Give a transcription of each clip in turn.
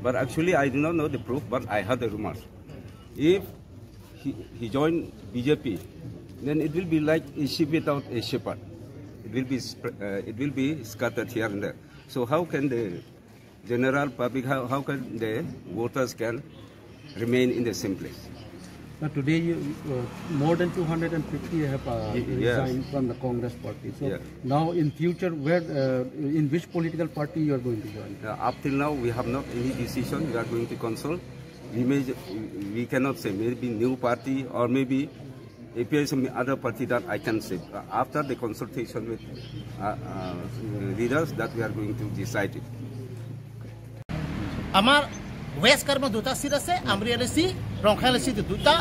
But actually, I do not know the proof, but I heard the rumors. If he joined BJP, then it will be like a sheep without a shepherd. It will be scattered here and there. So how can the general public, how can the voters can remain in the same place? But today, more than 250 have resigned from the Congress party. So now in future, where in which political party you are going to join? Up till now, we have not any decision. We are going to consult. We cannot say, maybe new party or maybe if there is some other party that I can say. After the consultation with leaders, that we are going to decide it. আমাৰ west কাৰ্বিত দুটা seat আছে, Amri L এ C, ৰংখাই L এ C দুটা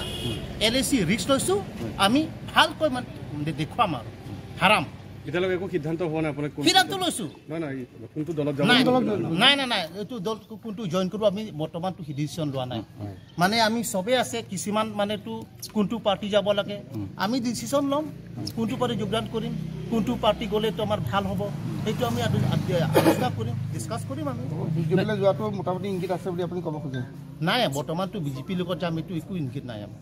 L এ C risk লৈছোঁ আমি, ভালকৈ মানে দেখুৱাম আৰু হাৰাম। এতিয়ালৈকে একো সিদ্ধান্ত হোৱা নাই আপোনাক? সিদ্ধান্ত লৈছোঁ। নহয় নহয়, কোনটো দলত যাব? নাই নাই নাই নাই, এইটো দল কোনটো জইন কৰিব আমি বৰ্তমানটো ডিচিশ্যন লোৱা নাই। মানে আমি চবেই আছে, কিছুমান মানেতো কোনটো পাৰ্টি যাব লাগে আমি ডিচিশ্যন ল'ম, কোনটো পাৰ্টি যোগদান কৰিম, কোনটো পাৰ্টি গ'লেতো আমাৰ ভাল হ'ব, সেইটো আমি আলোচনা কৰিম, ডিছকাছ কৰিম আমি। বিজেপিলৈ যোৱাটো মোটামুটি ইংগিত আছে বুলি আপুনি ক'ব খোজে? নাই, বৰ্তমানটো বিজেপিৰ লগত যাম এইটো একো ইংগিত নাই আমাৰ।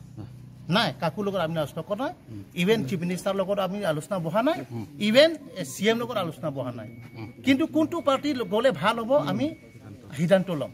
নাই, কাকো লগত আমি আলোচনা কৰা নাই। ইভেন চিফ মিনিষ্টাৰ লগত আমি আলোচনা বহা নাই, ইভেন চি এম লগত আলোচনা বহা নাই। কিন্তু কোনটো পাৰ্টি গ'লে ভাল হ'ব আমি সিদ্ধান্ত ল'ম।